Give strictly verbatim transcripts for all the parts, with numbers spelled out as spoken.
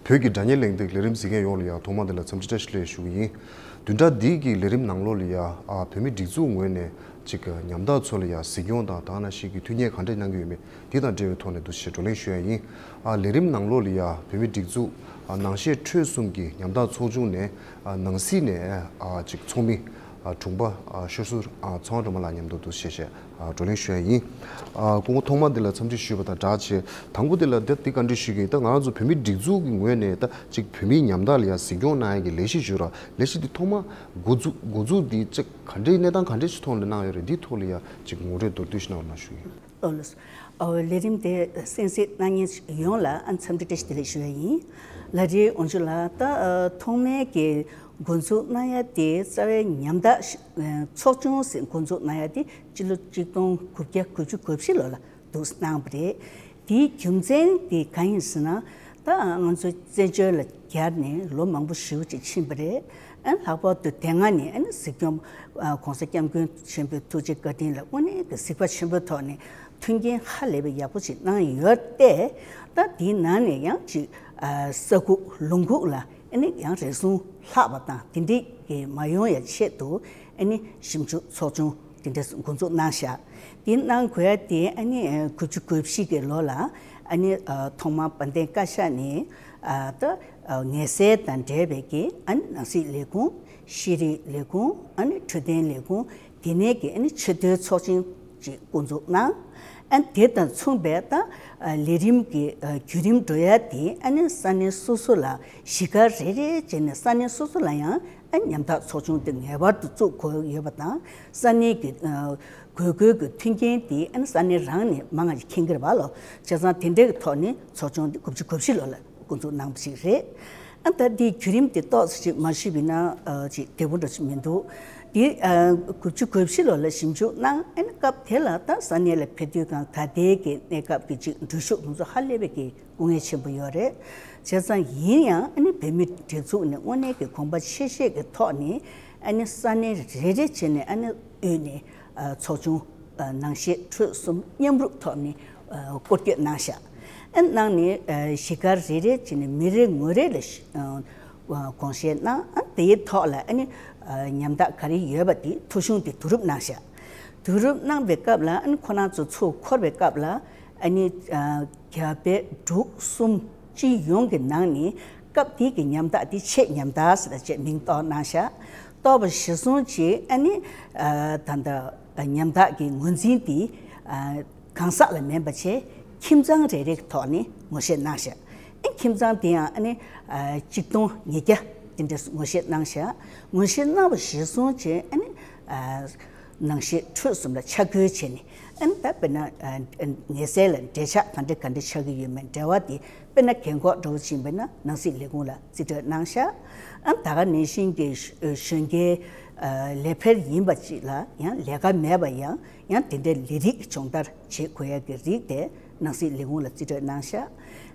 བོད་ཀྱི་སྒྲ་སྙན་གླེང་སྟེགས་ལས་རིམ་གཟིགས་མཁན་ཡོངས་ལ་ཡང་ཐོག་མ་དེ་ལ་འཚམས་འདྲི་བཀྲ་ཤིས་བདེ་ལེགས་ཞུ་གི་ཡིན། བདུན་ཕྲག་འདི་གི་ལས་རིམ་ནང་ལོགས་ལ་ཡང་ཨ་བོད་མིའི་སྒྲིག་འཛུགས་ངོས་ནས་ཅིག་ཉམ་ཐག་ཚོ་ལ་ཡང་གཟིགས་སྐྱོང་དང་དེ་ནང་བཞིན་གྱི་མཐུན་རྐྱེན་ག་འདྲས་གནང་གི་ཡོད་མེད་དེ་དང་འབྲེལ་བའི་ཐོག་ནས་འདུག་སེ་བགྲོ་གླེང་ཞུ་ཡ་ཡིན། ཨ་ལས་རིམ་ནང་ལོགས་ལ་ཡང་བོད་མིའི་སྒྲིག་འཛུགས་ཨ་ནང་བཤད་ཁྲོད་གསུམ་གྱི་ཉམ་ཐག་ཚོགས་ཆུང་ནས་ཨ་ནང་སྲིད་ནས་ཨ་ཅིག་ཚོགས་མི་ཨ་དྲུང་པ་ཨ་ཤོར་ཟུར་ཨ་ཚངས་དབང་སྒྲོལ་མ་ལགས་མཉམ་དུ་འདུག་སེ་བཤད་བཤད་ཨ་བགྲོ་གླེང་ཞུ་ཡ་ཡིན། ཨ་སྐུ་ངོ་ཐོག་མ་འདི་ལ་འཚམས་འདྲི་ཞུས་པ་དང་སྦྲགས་བྱས། དང་པོ་འདི་ལ་འདི་འདི་བཀའ་འདྲི་ཞུ་གི་ཡིན། ད་ང་རང་ཚོ་བོད་མིའི་སྒྲིག་འཛུགས་ཀྱི་ངོས་ནས་ད་ཅིག་བོད་མིའི་ཉམ་ཐག་ལ་ཡ་གཟིགས་སྐྱོང་གནང་ཡ་གི་ལས་གཞི་ཞུ་ར། ལས་གཞི་འདི་ཐོག་མ་འགོ་འཛུགས་འགོ་འཛུགས་འདི་ཅིག་ག་འདྲའི་གནས་སྟངས་ག་འདྲའི་ཞིག་ཐོག་ནས་གནང་ཡོད་རེད། འདིའི་ཐོག་ལ་ཡ་ཅིག་ངོ་སྤྲོད་མདོར་བསྡུས་ཤིག་གནང་རོགས་གནང་ཞུ་གི་ཡིན། ཨོ་ལགས་སོ། ཨོ་ལས་རིམ་དེ་གསན་གཟིགས་གནང་མཁན་ཡོངས་ལ་ཨ་འཚམས་འདྲི་བཀྲ་ཤིས་བདེ་ལེགས་ཞུ་ཡ་ཡིན། ལགས་རེད། དབང་ཕྱུག་ལགས། ད་ཨ་ཐོག་མའི་གི་འགོ་འཛུགས་གནང་ཡ་དེ་རྩ་བའི་ཉམ་ཐག་ཨ་ཚོགས་ཆུང་ཟེར་འགོ་འཛུགས་གནང་ཡ་དེ་སྤྱི་ལོ་གཅིག་སྟོང་དགུ་བརྒྱ་དགུ་བཅུ་གོ་བཞི་ལོ་ལ་འདུག་གནང་བ་རེད། དེའི་རྒྱུ་མཚན་དེ་གང་ཡིན་ཟེར་ན། ད་ང་ཚོ་བཙན་བྱོལ་ལ་གྱར་ནས་ལོ་མང་པོ་ཞེ་པོ་ཅིག་ཕྱིན་པ་རེད། ཨ་ལྷག་པར་དུ་དེ་སྔ་ནས་ཨ་ནི་གཟིགས་སྐྱོང་ཨ་༸གོང་ས་༸སྐྱབས་མགོན་ཆེན་པོའི་ཐུགས་རྗེ་བཀའ་དྲིན་ལ་དངོས་གནས་ཀྱི་གཟིགས་པ་ཆེན་པོའི་ཐོག་ནས་མཐུན་རྐྱེན་ཧ་ལས་པའི་ཡག་པོ་ཅིག་གནང་ཡོད་དེ། ད་དེའི་ནང་ནས་ཡང་ཅིག་ཨ་ས་ཁུག་ལུང་ཁུག་ལ་ཨ་ནི་ཡང་རེ་ཟུང་ལྷག་པ་དང་དེ་འདྲས་ཀྱི་མ་ཡོང་ཡ་ཆེད་དུ་ཨ་ནི་ཞིབ་འཇུག་ཚོགས་ཆུང་དེ་འདྲས་འགོ་འཛུགས་གནང་ཤག་དེ་གནང་དགོས་ཡ་དེ་ཨ་ནི་ཨ་དགུ་བཅུ་གོ་བཞི་གི་ལོ་ལ་ཨ་ནི་ཨ་ཐོག་མར་དཔལ་ལྡན་བཀའ་ཤག་ནས་ཨ་ད་ཨ་ངལ་སེལ་དང་འབྲེལ་བའི་གི་ཨ་ནི་ནང་སྲིད་ལས་ཁུངས། ཤེས་རིག་ལས་ཁུངས། ཨ་ནི་འཕྲོད་བསྟེན་ལས་ཁུངས། དེ་ནས་ཀྱི་ཨ་ནི་ཆེས་མཐོའི་ཚོགས་ཆེན་ཅིག་བསྐོང་ཚོགས་གནང་། ཨ་ནི་དེ་དང་མཚུངས་པའི་ད་ཨ་ལས་རིམ་གྱི་ཨ་བརྒྱུད་རིམ་འགྲོ་ཡ་དེ་ཨ་ནི་ས་གནས་སོ་སོ་ལ་གཞིས་སྒར་རེ་རེ་བྱས་ནས་ས་གནས་སོ་སོ་ལ་ཡང་ཨ་ནི་ཉམ་ཐག་ཚོགས་ཆུང་དེ་ངེས་པར་དུ་བཙུགས་དགོས་ཡོད་པ་དང་། ས་གནས་ཀྱི་ཨ་དགོས་མཁོའི་གི་མཐུན་རྐྱེན་དེ་ཨ་ནི་ས་གནས་རང་ནས་མང་ང་ཞིག་མཁྱེན་གྱི་རེད་པ་ལོ། བྱས་ཙང་དེ་འདྲའི་གི་ཐོག་ནས་ཚོགས་ཆུང་དེ་དགུ་བཅུ་གོ་བཞི་ལོ་ལ་འགོ་འཛུགས་གནང་བ་ཞིག་རེད། ཨ་ད་འདིའི་བརྒྱུད་རིམ་དེ་ཏོག་ཙམ་ཅིག་མ་ཞུས་པ་ཡིན་ན་ཨ་ཅིག་བདེ་པོ་འདྲ་ཞིག་མི་འདུག་དེ་ཨ་དགུ་བཅུ་གོ་བཞི་ལོ་ལ་ཞིབ་འཇུག་གནང་། ཨ་ནི་སྐབས་དེ་ལ་ད་ས་གནས་ལ་ཕེབས་དུས་གང་ད་ལྟའི་གི་གནས་སྐབས་ཀྱི་ཅིག་འགྲུལ་བཞུད་དེ་ཚོ་ཧ་ལས་པའི་གི་སྐུ་ངལ་ཆེན་པོ་ཡོད་རེད། བྱས་ཙང་ཡིན་ཡང་ཨ་ནི་བོད་མིའི་སྒྲིག་འཛུགས་ནས་དངོས་གནས་ཀྱི་དགོངས་པ་ཆེ་བཞེས་ཀྱི་ཐོག་ནས་ཨ་ནི་ས་གནས་རེ་རེ་བྱས་ནས་ཨ་ནི་དབུས་ནས་ཨ་ཚོགས་ཆུང་ཨ་ནང་བཞིན་འཕྲོད་གསུམ་མཉམ་རུབ་ཐོག་ནས་ཨ་སྐོར་སྐྱོད་གནང་ཤག་ཨ་གནང་ནས་ཨ་གཞིས་སྒར་རེ་རེ་བྱས་ནས་མི་རེ་ངོ་རེ་ལ་ཨ་དགོངས་བཞེས་གནང་། ཨ་དེའི་ཐོག་ལ་ཨ་ནི་ཨ་ཉམ་ཐག་ག་རེ་ཡོད་པ་དེ་ཐོ་གཞུང་དེ་བསྡུ་རུབ་གནང་ཤག་བསྡུ་རུབ་གནང་བའི་སྐབས་ལ་ཨ་ནི་ཁོ་རང་ཚོ་ཚུར་འཁོར་བའི་སྐབས་ལ་ཨ་ནི་ཨ་རྒྱ་བལ་འབྲུག་གསུམ་སྤྱི་ཡོངས་ཀྱི་ནང་ནས་སྐབས་དེའི་གི་ཉམ་ཐག་དེ་ཆེས་ཉམ་ཐག་ཟེར་བྱས་མིང་བཏགས་གནང་ཤག་བཏགས་པ་གཞིར་བཟུང་བྱས་ཨ་ནི་ཨ་ད་ལྟ་ཉམ་ཐག་གི་ངོས་འཛིན་དེ་ཨ་གང་ཟག་ལ་མིན་པ་བྱས་ཁྱིམ་ཚང་རེ་རེ་གི་ཐོག་ནས་ངོ་ཤེས་གནང་ཤག་ཨ་ཁྱིམ་ཚང་དེ་ཡང་ཨ་ནི་ཨ་གཅིག་སྟོང་ཉིས་བརྒྱ་དེ་འདྲ་ངོ་ཤེས་གནང་ཤག་ངོ་ཤེས་གནང་བ་གཞིར་བཟུང་བྱས་ཨ་ནི་ཨ་ནང་བཞིན་འཕྲོད་གསུམ་ལ་ཆ་བགོས་བྱས་ནས། ཨ་ནི་ད་དཔེར་ན་ཨ་ངལ་སེལ་ལ་འབྲེལ་ཆགས་ག་འདྲ་ག་འདྲ་ཆགས་ཀྱི་ཡོད་མེད་འབྲེལ་བ་དེ་དཔེར་ན་རྒན་འཁོགས་འདྲ་བོ་ཕྱིན་པ་ན་ནང་སྲིད་ལས་ཁུངས་ལ་རྩིས་སྤྲོད་གནང་ཤག་ཨ་ནི་ད་ག་ནང་བཞིན་གྱི་གཞོན་སྐྱེས་ཨ་ལས་འཕེར་ཡིན་པ་ཅིག་ལ་ཡང་ལས་ཀ་མེད་པ་ཡང་ཡང་དེ་འདྲའི་ལས་རིགས་སྦྱོང་བརྡར་བྱེད་དགོས་ཡ་གི་རིགས་དེ་ནང་སྲིད་ལས་ཁུངས་ལ་རྩིས་སྤྲོད་གནང་ཤག་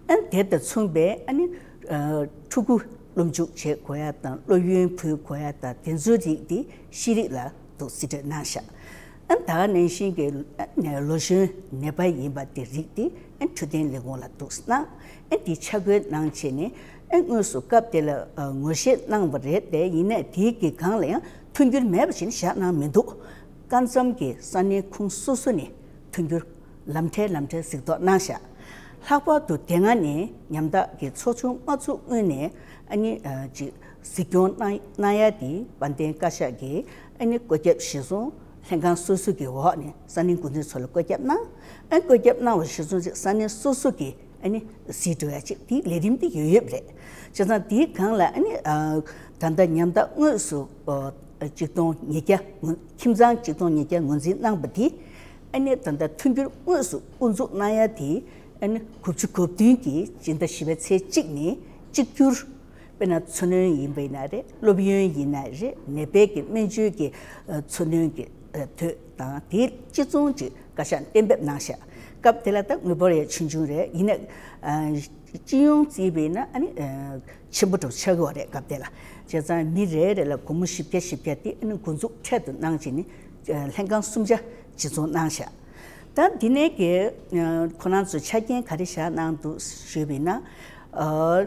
ཨ་ནི་དེ་དང་མཚུངས་པའི་ཨ་ནི་ཨ་ཕྲུ་གུ་སློབ་འཇུག་བྱེད་དགོས་ཡ་དང་སློབ་ཡོན་ཕུལ་དགོས་ཡ་དང་དེ་ཚོའི་རིགས་དེ་ཤེས་རིག་ལ་དུ་རྩིས་སྤྲོད་གནང་ཤག་ཨ་ནི་ད་ག་ནང་བཞིན་གྱི་ཨ་ནི་ལོ་གཞོན་ནད་པ་ཡིན་པ་དེ་རིགས་དེ་ཨ་ནི་འཕྲོད་བསྟེན་ལས་ཁུངས་ལ་འདུག་གནང་། ཨ་ནི་དེ་ཆ་བགོས་གནང་བྱས་ནས་ཨ་ནི་དངོས་སུ་སྐབས་དེ་ལ་ཨ་ངོ་ཤེས་གནང་བ་རེད་དེ། ཡིན་ནའི་དེའི་གི་སྒང་ལ་ཡང་མཐུན་འགྱུར་མེད་པ་ཞིག་བཞག་གནང་མི་འདུག་སྐབས་མཚམས་ཀྱི་ས་གནས་ཁོངས་སོ་སོ་ནས་མཐུན་འགྱུར་ལམ་ཁྲལ་ལམ་ཁྲལ་གཟིགས་རྟོག་གནང་ཤག་ལྷག་པར་དུ་དེ་སྔ་ནས་ཉམ་ཐག་གི་ཚོགས་ཆུང་མ་བཙུགས་སྔོན་ནས་ཨ་ནི་ཨ་ཅིག་གཟིགས་སྐྱོང་གནང་གནང་ཡ་དེ་དཔལ་ལྡན་བཀའ་ཤག་གིས་ཨ་ནི་བཀོད་ཁྱབ་གཞིར་བཟུང་ལྷན་ཁང་སོ་སོ་གི་འོག་ནས་ས་གནས་འགོ་འཛིན་ཚོ་ལ་བཀོད་ཁྱབ་གནང་། ཨ་ནི་བཀོད་ཁྱབ་གནང་བ་གཞིར་བཟུང་ཅིག་ས་གནས་སོ་སོ་གི་ཨ་ནི་གཟིགས་འགྲོ་ཡ་ཅིག་དེའི་ལས་རིམ་དེ་ཡོད་ཡོད་རེད། བྱས་ཙང་དེའི་སྒང་ལ་ཨ་ནི་ཨ་ད་ལྟ་ཉམ་ཐག་དངོས་སུ་ཨ་གཅིག་སྟོང་ཉིས་བརྒྱ་ངོས་ཁྱིམ་ཚང་གཅིག་སྟོང་ཉིས་བརྒྱ་ངོས་འཛིན་གནང་པ་དེ་ཨ་ནི་ད་ལྟ་མཐུན་འགྱུར་དངོས་སུ་དབུ་འཛུགས་གནང་ཡ་དེ་ཨ་ནི་དགུ་བཅུ་གོ་བདུན་གྱི་སྤྱི་ཟླ་བཞི་པའི་ཚེས་གཅིག་ནས་གཅིག་གྱུར། དཔེར་ན་འཚོ་སྣོན་ཡིན་པ་ཡིན་ན་རེད། སློབ་ཡོན་ཡིན་ན་རེད། ནད་པའི་གི་སྨན་བཅོས་ཀྱི་ཨ་འཚོ་སྣོན་གྱི་ཨ་དོད་དང་དེ་གཅིག་མཚུངས་ཀྱི་བཀའ་ཤག་གཏན་འབེབས་གནང་ཤག་སྐབས་དེ་ལ་ད་དངུལ་འབོར་ཡང་ཆུང་ཆུང་རེད། ཡིན་ན་ཨ་སྤྱི་ཡོངས་བརྩིས་པ་ཡིན་ན་ཨ་ནི་ཨ་ཆེན་པོ་འདྲ་པོ་ཆགས་ཀྱི་ཡོད་རེད། སྐབས་དེ་ལ་བྱས་ཙང་མི་རེ་རེ་ལ་སྒོར་མོ་བཞི་བརྒྱ་བཞི་བརྒྱ་དེ་ཨ་ནི་འགོ་འཛུགས་འཕྲལ་དུ་གནང་བྱས་ནས་ཨ་ལྷན་ཁང་གསུམ་ཆ་འཛིན་བཟུང་གནང་ཤག་ད་འདི་ནས་ཀྱི་ཨ་ཁོ་རང་ཚོ་ཆ་རྐྱེན་ག་རེ་བཞག་གནང་འདུག་ཞུས་པ་ཡིན་ན། ཨ་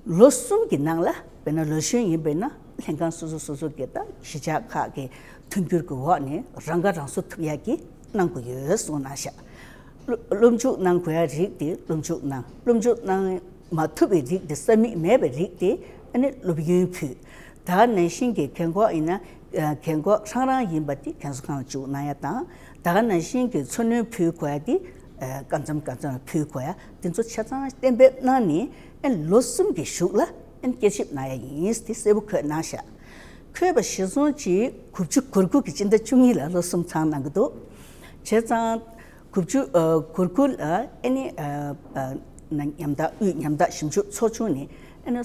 ལོ་གསུམ་གྱི་ནང་ལ་དཔེར་ན་ལོ་གཞོན་ཡིན་པས་ན་ལྷན་ཁང་སོ་སོ་སོ་སོ་གི་ད་གཞིས་ཆགས་ཁག་གི་མཐུན་འགྱུར་གྱི་འོག་ནས་རང་ཁ་རང་གསོ་ཐུབ་ཡག་གི་གནང་དགོས་ཡོད་གསུངས་གནང་ཤག་སློབ་སློབ་འཇུག་གནང་དགོས་ཡག་རིགས་དེ་སློབ་འཇུག་གནང་། སློབ་འཇུག་གནང་མ་ཐུབ་པའི་རིགས་དེ་ས་མིག་མེད་པའི་རིགས་དེ་ཨ་ནི་སློབ་ཡོན་ཕུལ། ད་ག་ནང་བཞིན་གྱི་རྒན་འཁོགས་ཡིན་ན་རྒན་འཁོགས་རང་རང་ཡིན་པ་དེ་རྒན་གསོ་ཁང་ལ་འཇུག་གནང་ཡག་དང་། ད་ག་ནང་བཞིན་གྱི་འཚོ་སྣོན་ཕུལ་དགོས་ཡག་དེ་སྐབས་མཚམས་སྐབས་མཚམས་ལ་ཕུལ་དགོས་ཡག་དེ་ཚོ་ཆ་ཚང་གཏན་འབེབས་གནང་ནས་ཨ་ལོ་གསུམ་གྱི་གཞུག་ལ་ཨ་བསྐྱར་ཞིབ་གནང་ཡག་ཡིན་དེ་གསལ་པོ་འཁོད་གནང་ཤག་འཁོད་པ་གཞིར་བཟུང་གིས་དགུ་བཅུ་གོ་དགུ་གི་སྤྱི་ཟླ་བཅུ་གཉིས་ལ་ལོ་གསུམ་ཚང་གནང་གི་འདུག་བྱས་ཙང་དགུ་བཅུ་གོ་དགུ་ལ་ཨ་ནི་ཉམ་ཐག་དབུས་ཉམ་ཐག་ཞིབ་འཇུག་ཚོགས་ཆུང་ནས་ཨ་ནི་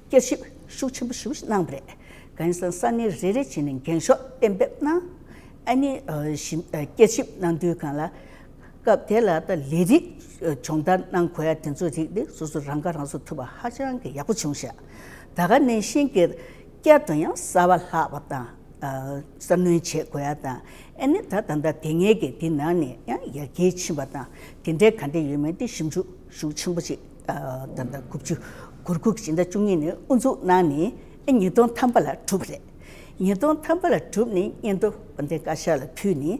བསྐྱར་ཞིབ་ཤུགས་ཆེན་པོ་ཞེ་པོ་ཞིག་གནང་བ་རེད། གང་ཡིན་ཟེར་ན་ས་གནས་རེ་རེ་བྱས་ནས་འགེངས་ཤོག་གཏན་འབེབས་གནང་། ཨ་ནི་ཞིབ་བསྐྱར་ཞིབ་གནང་དུས་སྒང་ལ་སྐབས་དེ་ལ་ད་ལས་རིགས་སྦྱོང་བརྡར་གནང་དགོས་ཡ་དེ་ཚོ་རིགས་དེ་སོ་སོ་རང་ཁ་རང་གསོ་ཐུབ་པ་ཧ་ཅང་གི་ཡག་པོ་བྱུང་ཤག་ད་ག་ནང་བཞིན་གྱི་བསྐྱར་དུ་ཡང་གསར་པ་ལྷག་པ་དང་། གསར་སྣོན་བྱེད་དགོས་ཡ་དང་། ཨ་ནི་ད་ད་ལྟ་དེ་སྔའི་གི་དེ་ནང་ནས་ཡང་ཡར་རྒྱས་ཕྱིན་པ་དང་དེ་འདྲའི་ག་འདྲ་ཡོད་མེད་དེ་ཞིབ་འཇུག་ཤུགས་ཆེན་པོ་ཅིག་ད་ལྟ་དགུ་བཅུ་གོ་དགུ་གི་སྤྱི་ཟླ་བཅུ་གཉིས་ནས་དབུ་འཛུགས་གནང་ནས་ཨ་ཉིས་སྟོང་ཐམ་པ་ལ་གྲུབ་རེད། ཉིས་སྟོང་ཐམ་པ་ལ་གྲུབ་ནས་སྙན་ཐོ་དཔལ་ལྡན་བཀའ་ཤག་ལ་ཕུལ་ནས།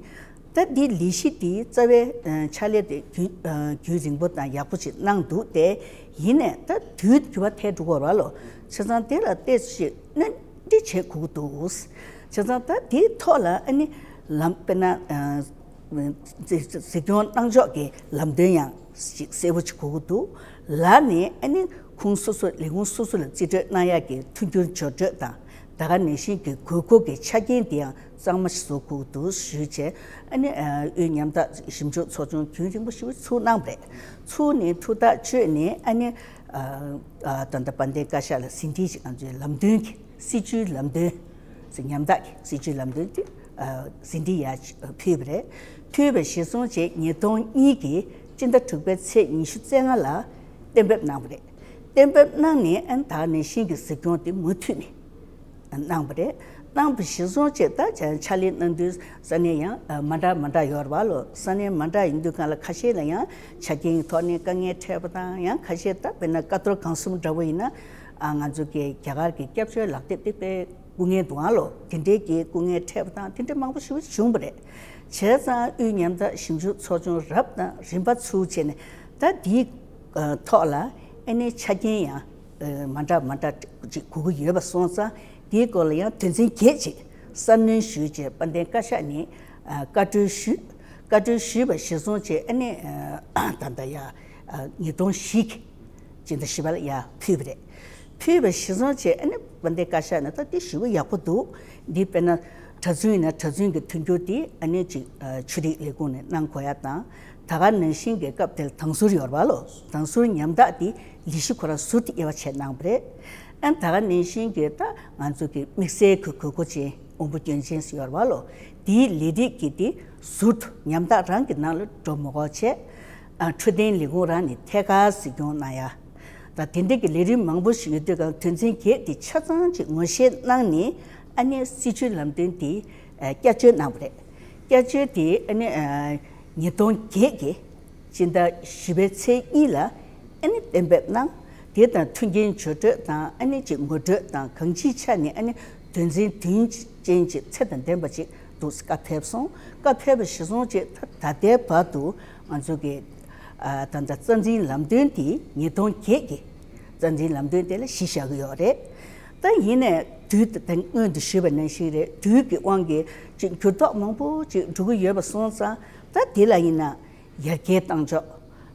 ད་འདི་ལས་གཞི་འདིའི་རྩ་བའི་ཕྱག་ལས་དེ་རྒྱུན་རྒྱུན་རིང་པོ་དང་ཡག་པོ་ཅིག་གནང་འདུག་སྟེ། ཡིན་ནས་ད་དུས་འགྱུར་བ་ཐལ་འགྲོ་གི་ཡོད་རེད་བ་ལོ། བྱས་ཙང་དེ་ལ་ཏོག་ཙམ་སྣོན་འདྲི་བྱེད་དགོས་ཀྱི་འདུག་བྱས་ཙང་ད་དེའི་ཐོག་ལ་ཨ་ནི་ལམ་དཔེར་ན་གཟིགས་སྐྱོང་གནང་ཕྱོགས་ཀྱི་ལམ་སྟོན་ཡང་ཞིག་གསལ་པོ་ཅིག་དགོས་ཀྱི་འདུག་ལར་ནས་ཨ་ནི་ཁོང་སོ་སོ་ལས་ཁུངས་སོ་སོ་ལ་རྩིས་སྤྲོད་གནང་ཡག་གི་མཐུན་འགྱུར་སྦྱོར་སྤྲོད་དང་། ད་ག་ནང་བཞིན་གྱི་དགོས་མཁོ་གི་ཆ་རྐྱེན་དེ་ཡང་གཙང་མ་ཞིག་བཟོ་དགོས་འདུག་ཞུས་བྱས། ཨ་ནི་དབུས་ཉམ་ཐག་ཞིབ་འཇུག་ཚོགས་ཆུང་རྒྱུན་རིང་པོ་ཞིག་ཚུགས་གནང་བ་རེད། ཚུགས་ནས་ཐུགས་ཐག་གཅོད་ནས་ཨ་ནི་ད་ལྟ་དཔལ་ལྡན་བཀའ་ཤག་ལ་ཟིན་བྲིས་ཤིག་ང་ཚོའི་ལམ་སྟོན་གྱི་སྲིད་བྱུས་ལམ་སྟོན་ཟེར། ཉམ་ཐག་གི་སྲིད་བྱུས་ལམ་སྟོན་དེ་ཟིན་བྲིས་ཡར་ཕུལ་བ་རེད། ཕུལ་བ་གཞིར་བཟུང་བྱས་ཉིས་སྟོང་གཉིས་ཀྱི་སྤྱི་ཟླ་དྲུག་པའི་ཚེས་ཉི་ཤུ་རྩ་ལྔ་ལ་གཏན་འབེབས་གནང་བ་རེད། གཏན་འབེབས་གནང་ནས་ཨ་ནི་ད་ག་ནང་བཞིན་གྱི་གཟིགས་སྐྱོང་དེ་མུ་མཐུད་ནས་གནང་བ་རེད། གནང་བ་གཞིར་བཟུང་བྱས་ད་ཕྱག་ལས་གནང་དུས་ས་གནས་ཡང་མ་འདྲ་མ་འདྲ་ཡོད་རེད་བ་ལོ། ས་གནས་མ་འདྲ་ཡིན་དུས་སྒང་ལ་ཁ་ཤས་ལ་ཡང་ཆ་རྐྱེན་གྱི་ཐོག་ནས་དཀའ་ངལ་འཕྲད་པ་དང་། ཡང་ཁ་ཤས་ད་དཔེར་ན་ཀ་རྡོར་སྒང་གསུམ་འདྲ་བོ་ཡིན་ན་ང་ཚོ་གི་རྒྱ་གར་གྱི་སྐྱབས་བཅོལ་ལག་དེབ་དེ་དཔེ་སྐུ་ངལ་འདུག་ཨང་ལོ། དེ་འདྲའི་གི་སྐུ་ངལ་འཕྲད་པ་དང་དེ་འདྲ་མང་པོ་ཞིག་བྱུང་བ་རེད། བྱས་ཙང་དབུས་ཉམ་ཐག་ཞིབ་འཇུག་ཚོགས་ཆུང་རབ་དང་རིམ་པ་ཚུགས་བྱས་ནས་ད་འདིའི་ཐོག་ལ་ཨ་ནི་ཆ་རྐྱེན་ཡང་མ་འདྲ་མ་འདྲ་ཅིག་དགོས་ཀྱི་ཡོད་པ་སོང་ཙང་། དེའི་སྐོར་ལ་ཡང་དོན་ཚན་བརྒྱད་ཅིག་གསར་སྣོན་ཞུས་བྱས་དཔལ་ལྡན་བཀའ་ཤག་ནས་བཀའ་འཁྲོལ་ཞུས། བཀའ་འཁྲོལ་ཞུས་པ་གཞིར་བཟུང་བྱས་ཨ་ནི་ད་ལྟ་ཡ་ཉིས་སྟོང་བཞི་གི་སྤྱི་ཟླ་བཞི་པ་ལ་ཡར་ཕུལ་བ་རེད། ཕུལ་བ་གཞིར་བཟུང་བྱས་ཨ་ནི་དཔལ་ལྡན་བཀའ་ཤག་ནས་ད་དེ་ཞེ་པོ་ཡག་པོ་འདུག་འདི་དཔེར་ན་གྲྭ་བཙུན་ཡིན་ན་གྲྭ་བཙུན་གྱི་མཐུན་འགྱུར་དེ་ཨ་ནི་ཅིག་ཆོས་རིག་ལས་ཁུངས་ནས་གནང་དགོས་ཡ་དང་། ད་ག་ནང་བཞིན་གྱི་སྐབས་དེར་དྭང་ཟུར་ཡོད་རེད་བ་ལོ། དྭང་ཟུར་ཉམ་ཐག་དེ་ལས་གཞི་ཁོ་རང་ཟུར་དུ་དབྱེ་བ་ཕྱེ་གནང་བ་རེད། ཨ་ད་ག་ནང་བཞིན་གྱི་ད་ང་ཚོ་གི་དམིགས་བསལ་གྱི་དགོས་མཁོ་ཅན་དབང་པོ་སྐྱོན་ཅན་ཟེར་ཡོད་རེད་བ་ལོ། དེའི་ལས་རིགས་ཀྱི་དེ་ཟུར་དུ་ཉམ་ཐག་རང་གི་ནང་ལ་འགྲོ་མི་དགོས་བྱས། ཨ་འཕྲོད་བསྟེན་ལས་ཁུངས་རང་ནས་ཐད་ཀར་གཟིགས་སྐྱོང་གནང་ཡ། ད་དེ་འདྲ་གི་ལས་རིམ་མང་པོ་ཞིག་ཡོད་དུས་སྒང་དོན་ཚན་བརྒྱད་དེ་ཆ་ཚང་ཅིག་ངོ་ཤེས་གནང་ནས་ཨ་ནི་སྲིད་བྱུས་ལམ་སྟོན་དེ་བསྐྱར་བཅོས་གནང་བ་རེད། བསྐྱར་བཅོས་དེ་ཨ་ནི་ཉིས་སྟོང་བརྒྱད་ཀྱི་སྤྱི་ཟླ་བཞི་པའི་ཚེས་གཉིས་ལ་ཨ་ནི་གཏན་འབེབས་གནང་། དེ་དང་མཐུན་རྐྱེན་སྦྱོར་སྤྲོད་དང་ཨ་ནི་ཅིག་ངོ་སྤྲོད་དང་གང་ཅིའི་ཆ་ནས་ཨ་ནི་དོན་ཚན་བདུན་ཅན་ཅིག་ཚད་དང་ལྡན་པ་ཅིག་འདུག་བཀའ་ཕེབས་སོང་། བཀའ་ཕེབས་པ་གཞིར་བཟུང་བྱས་ད་ད་ལྟའི་བར་དུ་ང་ཚོ་གི་ད་ལྟ་རྩ་འཛིན་ལམ་སྟོན་དེ་ཉིས་སྟོང་བརྒྱད་ཀྱི་རྩ་འཛིན་ལམ་སྟོན་དེ་ལ་གཞི་བཞག་གི་ཡོད་རེད། ད་ཡིན་ནས་དུས་དེ་སྔོན་དུ་ཞུས་པ་ནང་བཞིན་རེད། དུས་ཀྱི་དབང་གིས་ཅིག་འགྱུར་ལྡོག་མང་པོ་ཅིག་འགྲོ་གི་ཡོད་པ་སོང་ཙང་ད་དེ་ལ་ཡིན་ན། ཡར་རྒྱས་གཏང་ཕྱོགས་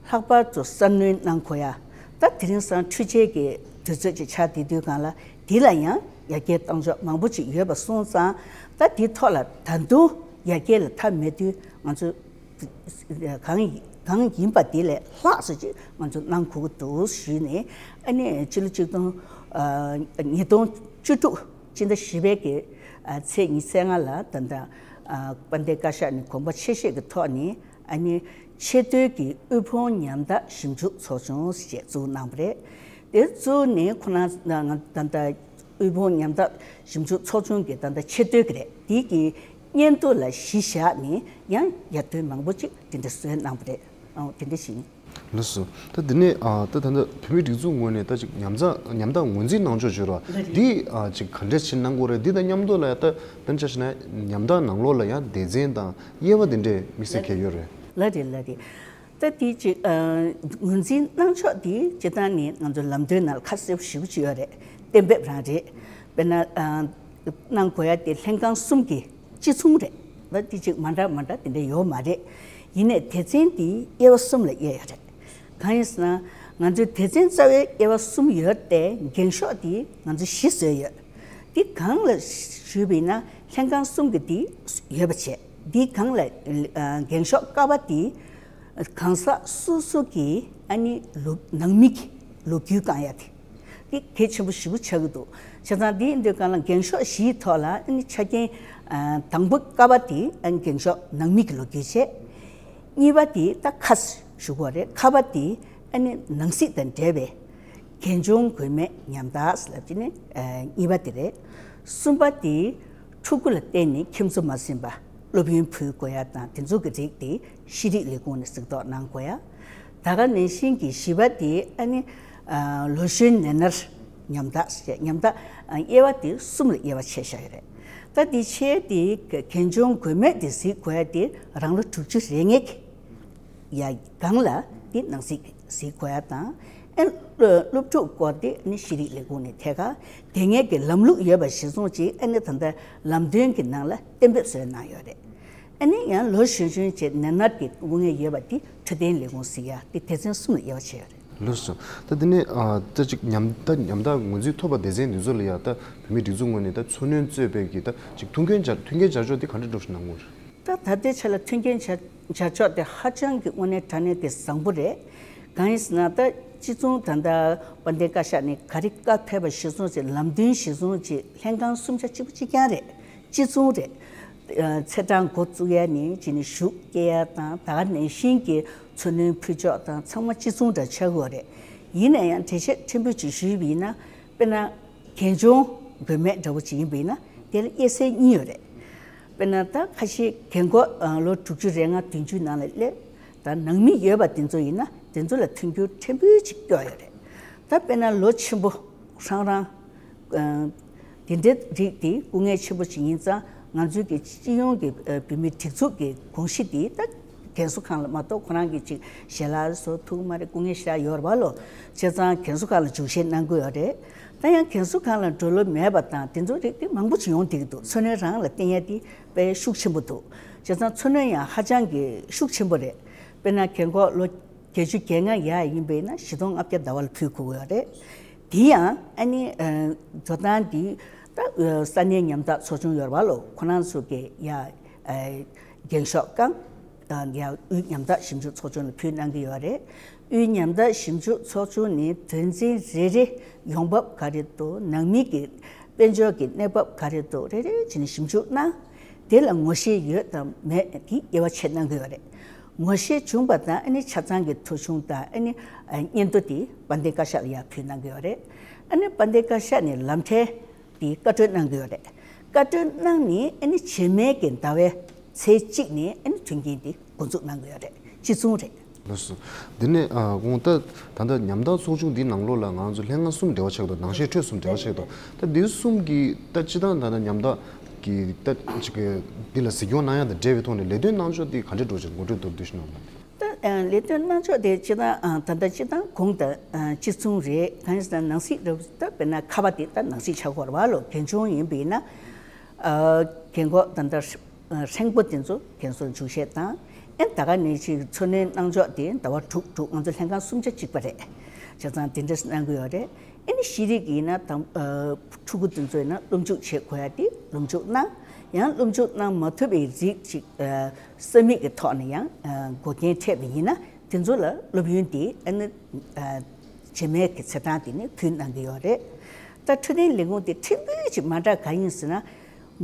ལྷག་པར་དུ་གསར་སྣོན་གནང་དགོས་ཡ། ད་དེ་རིང་སང་འཕྲུལ་ཆས་ཀྱི་དུས་ཚོད་ཅིག་ཆགས་བསྡད་དུས་སྒང་ལ་དེ་ལ་ཡང་ཡར་རྒྱས་གཏང་ཕྱོགས་མང་པོ་ཅིག་ཡོད་པ་སོང་ཙང་། ད་དེ་ཐོག་ལ་ད་དུང་ཡར་རྒྱས་ལ་མཐའ་མེད་དུས་ང་ཚོ་གང་གང་ཡིན་པ་དེ་ལས་ལྷག་ཙམ་ཅིག་ང་ཚོ་གནང་དགོས་ཀྱི་འདུག་ཞུས་ནས། ཨ་ནི་ཕྱི་ལོ་ཆིག་སྟོང་ཉིས་སྟོང་བཅུ་དྲུག་སྤྱི་ཟླ་བཞི་པའི་གི་ཚེས་ཉི་ཤུ་རྩ་ལྔ་ལ་ད་ལྟ་དཔལ་ལྡན་བཀའ་ཤག་ནས་དགོངས་པ་ཆེ་བཞེས་ཀྱི་ཐོག་ནས། ཨ་ནི་ཆེས་མཐོའི་གི་དབུལ་ཕོངས་ཉམ་ཐག་ཞིབ་འཇུག་ཚོགས་ཆུང་ཞེས་བཙུགས་གནང་བ་རེད། དེ་བཙུགས་ནས་ཁོ་ན་ད་ལྟ་དབུལ་ཕོངས་ཉམ་ཐག་ཞིབ་འཇུག་ཚོགས་ཆུང་གི་ད་ལྟ་ཆེས་མཐོའི་གི་རེད། དེའི་གི་སྙན་ཐོ་ལ་གཞི་བཞག་ནས་ཡང་ཡར་ཐོན་མང་པོ་ཅིག་དེ་འདྲ་བཟོས་གནང་བ་རེད། ཨོ་དེ་འདྲ་ཞིག་ཡིན། ལགས་སོ། ད་འདི་ནས་ཨ་ད་ད་ལྟ་བོད་མིའི་སྒྲིག་འཛུགས་ངོས་ནས་ད་ཅིག་ཉམ་ཐག་ཉམ་ཐག་ངོས་འཛིན་གནང་ཕྱོགས་བརྗོད་རོགས་ལགས་རེད། འདི་ཨ་ཅིག་ག་འདྲས་ཕྱིན་གནང་དགོས་རེད། འདི་དང་མཉམ་དུ་ལ་ཡ་ད་དཔེར་ཆ་བཞག་ན་ཉམ་ཐག་ནང་ལོགས་ལ་ཡང་སྡེ་ཚན་དང་དབྱེ་བ་འདི་འདྲས་དམིགས་བསལ་གང་ཡོད་རེད། ལགས་རེད་ལགས་རེད། ད་འདི་ཅིག་ཨ་ངོས་འཛིན་གནང་ཕྱོགས་འདི་སྤྱིར་བཏང་ནས་ང་ཚོའི་ལམ་སྟོན་ནང་ལ་ཁ་གསལ་པོ་ཞེ་པོ་ཅིག་ཡོད་རེད། གཏན་འབེབས་རང་རེད། དཔེར་ན་ཨ་གནང་དགོས་ཡ་དེ་ལྷན་ཁང་གསུམ་གྱི་གཅིག་མཚུངས་རེད། ད་འདི་ཅིག་མ་འདྲ་མ་འདྲ་དེ་འདྲ་ཡོད་མ་རེད། ཡིན་ནའི་སྡེ་ཚན་འདི་དབྱེ་བ་གསུམ་ལ་དབྱེ་ཡོད་རེད། གང་ཡིན་ཟེར་ན་ང་ཚོའི་སྡེ་ཚན་རྩ་བའི་དབྱེ་བ་གསུམ་ཡོད་དེ་འགེངས་ཤོག་འདི་ང་ཚོ་བཞི་བཟོས་ཡོད། འདི་གང་ལ་ཞུས་པ་ཡིན་ན་ལྷན་ཁང་གསུམ་གྱི་འདི་ཡོད་པ་བྱས། འདི་གང་ལ་ཨ་འགེངས་ཤོག་ཀ་པ་འདི་གང་ཟག་སོ་སོ་གི་ཨ་ནི་ལོ་ནང་མི་གི་ལོ་རྒྱུས་བཀང་ཡ་དེ། འདི་གལ་ཆེན་པོ་ཞེ་པོ་ཆགས་ཀྱི་འདུག་བྱས་ཙང་འདི་འདོད་གང་ལ་འགེངས་ཤོག་བཞིའི་ཐོག་ལ་ཨ་ནི་ཆ་རྐྱེན་ཨ་དང་པོ་ཀ་པ་དེ་ཨ་ནི་འགེངས་ཤོག་ནང་མི་གི་ལོ་རྒྱུས་བྱས། གཉིས་པ་དེ་ད་ཁ་ཞུ་དགོས་རེད། ཁ་པ་དེ་ཨ་ནི་ནང་སྲིད་དང་འབྲེལ་བའི་གལ་འབྱུང་དགོས་མེད་ཉམ་ཐག་ཟེར་ལབ་ཀྱི་ནི་ཨ་གཉིས་པ་དེ་རེད། གསུམ་པ་དེ་ཕྲུ་གུ་ལ་བརྟེན་ནས་ཁྱིམ་ཚང་མ་ཟིན་པ་སློབ་ཡོན་ཕུལ་དགོས་ཡ་དང་དེ་ཚོ་གི་རིགས་དེ་ཤེས་རིག་ལས་ཁུངས་ནས་གཟིགས་རྟོག་གནང་དགོས་ཡ། ད་ག་ནང་བཞིན་གྱི་བཞི་པ་དེ་ཨ་ནི་ཨ་ལོ་གཞོན་ནད་མནར་ཉམ་ཐག་ཟེར་ཉམ་ཐག་ཨ་དབྱེ་བ་དེ་གསུམ་ལ་དབྱེ་བ་ཕྱེ་བཞག་ཡོད་རེད། ད་དེ་ཆེ་དེ་གལ་འབྱུང་དགོས་མེད་དེ་གཟིགས་དགོས་ཡ་དེ་རང་ལོ་དྲུག་ཅུ་རེ་ལྔའི་ཡ་སྒང་ལ་དེ་ནང་གཟིགས་གཟིགས་དགོས་ཡ་དང་། ཨ་ནི་སློབ་ཕྲུག་སྐོར་དེ་ཨ་ནི་ཤེས་རིག་ལས་ཁུངས་ནས་ཐད་ཀར་དེ་སྔའི་གི་ལམ་ལུགས་ཡོད་པ་གཞིར་བཟུང་བྱས་ཨ་ནི་ད་ལྟ་ལམ་སྟོན་གྱི་ནང་ལ་གཏན་འབེབས་བཟོས་གནང་ཡོད་རེད། ཨ་ནི་ཡང་ལོ་གཞོན་གཞོན་བྱས་ནད་མནར་གྱི་དབུགས་ངལ་ཡོད་པ་དེ་འཕྲོད་བསྟེན་ལས་ཁུངས་ཟེར་ཡ་དེ་སྡེ་ཚན་གསུམ་ལ་དབྱེ་བ་ཕྱེ་ཡོད་རེད། ལགས་སོ། ད་དེ་ནས་ཨ་ད་ཅིག་ཉམ་ད་ཉམ་ཐག་ངོས་འཛིན་ཐོབ་པ་སྡེ་ཚན་འདི་ཚོ་ལ་ཡ་ད་བོད་མིའི་སྒྲིག་འཛུགས་ངོས་ནས་ད་འཚོ་སྣོན་གཙོས་པའི་གི་ད་ཅིག་མཐུན་རྐྱེན་སྦྱར་མཐུན་རྐྱེན་སྦྱར་ཕྱོགས་དེ་ག་འདྲ་འགྲོ་བཞིན་གནང་དགོས་རེད། ད་ད་ལྟའི་ཆ་ལ་མཐུན་རྐྱེན་སྦྱར་སྦྱར་ཕྱོགས་དེ་ཧ་ཅང་གི་དངོས་གནས་དྲང་གནས་དེ་བཟང་པོ་རེད། གང་ཡིན་ཟེར་ན་ད་སྤྱི་ཚོགས་ད་ལྟ་དཔལ་ལྡན་བཀའ་ཤག་ནས་ག་རེ་བཀའ་ཕེབས་པ་གཞིར་བཟུང་བྱས་ལམ་སྟོན་གཞིར་བཟུང་བྱས་ལྷན་ཁང་གསུམ་ཆ་གཅིག་པ་གཅིག་རྐྱང་རེད། གཅིག་མཚུངས་རེད། ཨ་ཚེས་གྲངས་འགོ་བཙུགས་ཡ་ནས་བྱས་ནས་ཞུགས་སྐྱེལ་ཡ་དང་ད་ག་ནང་བཞིན་གྱི་འཚོ་སྣོན་ཕུལ་ཕྱོགས་དང་ཚང་མ་གཅིག་མཚུངས་འདྲ་ཆགས་ཀྱི་ཡོད་རེད། ཡིན་ན་ཡང་འགྲེལ་བཤད་ཕྲན་བུ་ཅིག་ཞུས་པ་ཡིན་ན། དཔེར་ན་གལ་འབྱུང་དགོས་མེད་འདྲ་བོ་ཅིག་ཡིན་པ་ཡིན་ན་དེ་ལ་དབྱེ་ཚད་གཉིས་ཡོད་རེད། དཔེར་ན་ད་ཁ་ཤས་རྒན་གོག་ཨ་ལོ་དྲུག་ཅུ་རེ་ལྔ་བདུན་ཅུའི་ནང་ལ་སླེབས། ད་ནང་མི་ཡོད་པ་དེ་ཚོ་ཡིན་ན་དེ་ཚོ་ལ་མཐུན་འགྱུར་ཕྲན་བུ་ཅིག་སྐྱོ་ཡོད་རེད། ད་དཔེར་ན་ལོ་ཆེན་པོ་རང་རང་ཨ་དེ་འདྲའི་རིགས་དེ་སྐུ་ངལ་ཆེན་པོ་ཅིག་ཡིན་ཙང་ང་ཚོའི་གི་སྤྱི་ཡོངས་ཀྱི་ཨ་བོད་མིའི་སྒྲིག་འཛུགས་ཀྱི་དགོངས་གཞི་དེ་ད་རྒན་གསོ་ཁང་ལ་མ་གཏོགས་ཁོ་རང་གི་ཅིག་ཞལ་ལག་བཟོ་ཐུབ་ཀྱི་མ་རེད། སྐུ་ངལ་ཞེ་དྲག་ཡོད་རེད་པ་ལོ། བྱས་ཙང་རྒན་གསོ་ཁང་ལ་འཇུག་བྱེད་གནང་གི་ཡོད་རེད། ད་ཡང་རྒན་གསོ་ཁང་ལ་འགྲོ་ལོང་མེད་པ་དང་དེ་ཚོ་རིགས་དེ་མང་པོ་ཅིག་ཡོང་བསྡད་ཀྱི་འདུག་འཚོ་སྣོན་རང་ལ་བརྟེན་ཡ་དེ་དཔེ་ཤུགས་ཆེན་པོ་འདུག་བྱས་ཙང་འཚོ་སྣོན་ཡང་ཧ་ཅང་གི་ཤུགས་ཆེན་པོ་རེད། དཔེར་ན་རྒན་གོག་ལོ་བརྒྱད་ཅུ་གྱ་ལྔ་ཡར་ཡིན་པ་ཡིན་ན་བཞི་སྟོང་ལྔ་བརྒྱ་ཟླ་བ་ལ་ཕུལ་དགོས་ཀྱི་ཡོད་རེད། དེ་ཡང་ཨ་ནི་ཨ་འགྲོ་སྟངས་འདི་ད་ས་གནས་ཉམ་ཐག་ཚོགས་ཆུང་ཡོད་རེད་པ་ལོ། ཁོ་རང་ཚོ་གི་ཡ་ཨ་འགེངས་ཤོག་བཀང་། ཡ་དབུས་ཉམ་ཐག་ཞིབ་འཇུག་ཚོགས་ཆུང་ལ་ཕུལ་གནང་གི་ཡོད་རེད། དབུས་ཉམ་ཐག་ཞིབ་འཇུག་ཚོགས་ཆུང་ནི་དོན་ཚན་རེ་རེ་ཡོང་འབབ་ག་རེ་འདུག་ནང་མི་གི་དཔལ་འབྱོར་གྱི་གནས་བབ་ག་རེ་འདུག་རེ་རེ་བྱས་ནས་ཞིབ་འཇུག་གནང་། དེ་ལ་ངོ་ཤེས་ཡོད་དང་མེད་ཀྱི་དབྱེ་བ་ཕྱེ་གནང་གི་ཡོད་རེད། ངོ་ཤེས་བྱུང་བ་དང་ཨ་ནི་ཆ་ཚང་གི་ཐོ་གཞུང་དང་ཨ་ནི་སྙན་ཐོ་དེ་དཔལ་ལྡན་བཀའ་ཤག་ལ་ཡར་ཕུལ་གནང་གི་ཡོད་རེད། ཨ་ནི་དཔལ་ལྡན་བཀའ་ཤག་ནས་ལམ་ཁྲལ་དེ་བཀའ་འཁྲོལ་གནང་གི་ཡོད་རེད། བཀའ་འཁྲོལ་གནང་ནས་ཨ་ནི་རྗེས་མའི་གི་ཟླ་བའི་ཚེས་གཅིག་ནས་ཨ་ནི་མཐུན་རྐྱེན་དེ་འགོ་འཛུགས་གནང་གི་ཡོད་རེད། གཅིག་མཚུངས་རེད། ལགས་སོ། འདི་ནས་ཨ་གོང་ད་ད་ལྟ་ཉམ་ཐག་ཚོགས་ཆུང་འདིའི་ནང་ལོགས་ལ་ང་ཚོ་ལྷན་ཁང་གསུམ་འབྲེལ་བ་ཆགས་འདུག་ནང་བཤད་ཁྲོད་གསུམ་འབྲེལ་བ་ཆགས་འདུག་ད་འདི་གསུམ་གྱི་ད་སྤྱི་བཏང་ད་ལྟ་ཉམ་ཐག་གི་ད་ཅིག་གི་འདི་ལ་གཟིགས་སྐྱོང་གནང་ཡ་དང་འབྲེལ་བའི་ཐོག་ནས་ལས་དོན་གནང་ཕྱོགས་འདི་ག་འདྲས་འགྲོ་ཅིག་ངོ་སྤྲོད་མདོར་བསྡུས་ཤིག་གནང་རོགས། ད་ཨ་ལས་དོན་གནང་ཕྱོགས་དེ་སྤྱི་བཏང་ཨ་ད་ལྟ་སྤྱི་བཏང་གོང་དང་ཨ་གཅིག་མཚུངས་རེད། གང་ཡིན་ཟེར་ན་ནང་སྲིད་རབ་ད་དཔེར་ན་ཁ་པ་དེ་ད་ནང་སྲིད་ཆགས་ཀྱི་ཡོད་རེད་པ་ལོ། རྒན་གཞོན་ཡིན་པ་ཡིན་ན་ཨ་རྒན་གོག་ད་ལྟ་ཧྲེང་པོ་དེ་ཚོ་རྒན་གསོ་འཇུག་བྱེད་དང་། ཨེ་ད་ག་ནང་བཞིན་འཚོ་སྣོན་གནང་ཕྱོགས་དེ་ཟླ་བ་དྲུག་དྲུག་ང་ཚོ་ལྷན་ཁང་གསུམ་ཆ་གཅིག་པ་རེད། བྱས་ཙང་དེ་འདྲས་གནང་གི་ཡོད་རེད། ཨེ་ནི་ཤེས་རིག་ཡིན་ན་དང་ཨ་ཕྲུ་གུ་དེ་ཚོ་ཡིན་ན་སློབ་འཇུག་བྱེད་དགོས་ཡ་དེ་སློབ་འཇུག་གནང་། ཡང་སློབ་འཇུག་གནང་མ་ཐུབ་པའི་རིགས་ཅིག་ཨ་ས་མིག་གི་ཐོག་ནས་ཡང་ཨ་འགོག་རྐྱེན་འཕྲད་པ་ཡིན་ན་དེ་ཚོ་ལ་སློབ་ཡོན་དེ་ཨ་ནི་ཨ་རྗེས་མའི་གི་ཚེས་གྲངས་དེ་ནས་ཕུལ་གནང་གི་ཡོད་རེད། ད་འཕྲོད་བསྟེན་ལས་ཁུངས་དེ་ཕྲན་བུ་ཅིག་མ་འདྲ་ག་ཡིན་ཟེར་ན།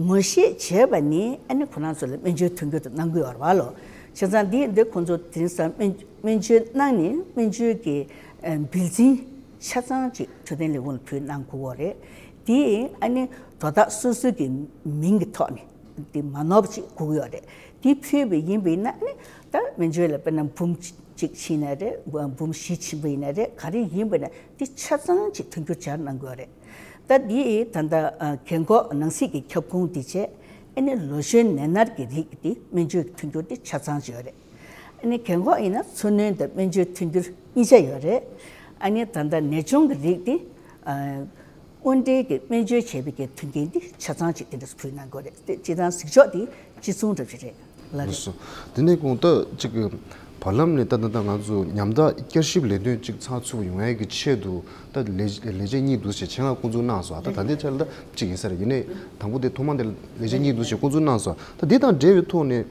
ངོ་ཤེས་བྱས་པ་ནི་ཨ་ནི་ཁོ་རང་ཚོ་ལ་སྨན་བཅོས་མཐུན་འགྱུར་དུ་གནང་གི་ཡོད་རེད་པ་ལོ། བྱས་ཙང་འདི་འདི་ཁོང་ཚོ་དེང་སང་སྨན་སྨན་བཅོས་གནང་ནས་སྨན་བཅོས་ཀྱི་ཨ་འབིལ་འཛིན་ཆ་ཚང་ཅིག་འཕྲོད་བསྟེན་ལས་ཁུངས་ལ་ཕུལ་གནང་དགོས་ཀྱི་ཡོད་རེད། དེ་ཨ་ནི་དོ་བདག་སོ་སོ་གི་མིང་གི་ཐོག་ནས་དེ་མ་ནོར་བ་ཅིག་དགོས་ཀྱི་ཡོད་རེད། དེ་ཕུལ་བ་ཡིན་པ་ཡིན་ན་ཨ་ནི་ད་སྨན་བཅོས་ལ་དཔེར་ན་འབུམ་ གཅིག་ཕྱིན་ནའི་རེད། འབུམ་བཞི་ཕྱིན་པ་ཡིན་ནའི་རེད། ག་རེ་ཡིན་པ་ཡིན་ནའི་འདི་ཆ་ཚང་གཅིག་མཐུན་འགྱུར་སྦྱར་གནང་དགོས་རེད། ད་འདི་ད་ལྟ་རྒན་འཁོགས་ནང་སྲིད་ཀྱི་ཁྱབ་ཁོངས་འདི་བྱས། ཨ་ནི་ལོ་གཞོན་ནད་མནར་གྱི་རིགས་འདི་སྨན་བཅོས་ཀྱི་མཐུན་འགྱུར་འདི་ཆ་ཚང་ཡོད་རེད། ཨ་ནི་རྒན་འཁོགས་ཡིན་ན་འཚོ་སྣོན་དང་སྨན་བཅོས་མཐུན་འགྱུར་གཉིས་ཆ་ཡོད་རེད། ཨ་ནི་ད་ལྟ་ནད་གཅོང་གི་རིགས་འདི་དངོས་འབྲེལ་གྱི་སྨན་བཅོས་བྱས་པའི་གི་མཐུན་རྐྱེན་འདི་ཆ་ཚང་ཅིག་དེ་འདྲ་ཕུལ་གནང་དགོས་རེད། དེ་སྤྱིར་བཏང་གཟིགས་ཕྱོགས་འདི་གཅིག་མཚུངས་འདྲ་ཞིག་རེད། ལགས་རེད། སོ། དེ་ནས་གོང་ད་ཅིག་བར་ལམ་ནས་ད་ད་ད་ང་ཚོ་ཉམ་ཐག་བསྐྱར་ཞིབ་ལས་དོན་ཅིག་ཚགས་ཚུད་པོ་ཡོང་ཡས་ཀྱི་ཆེད་དུ་ད་ལས་ལས་བྱེད་གཉིས་འདུག་ཞེས་ཆེད་མངགས་སྐོང་ཚོགས་གནང་སོང་། ད་ད་ལྟའི་ཆར་ད་ཅིག་ཡིན་ས་རེད། ཡིན་ནའི་དང་པོ་དེ་ཐོག་མ་དེ་ལས་བྱེད་གཉིས་འདུག་ཞེས་སྐོང་ཚོགས་གནང་སོང་། ད་དེ་དང་འབྲེལ་བའི་ཐོག་ནས་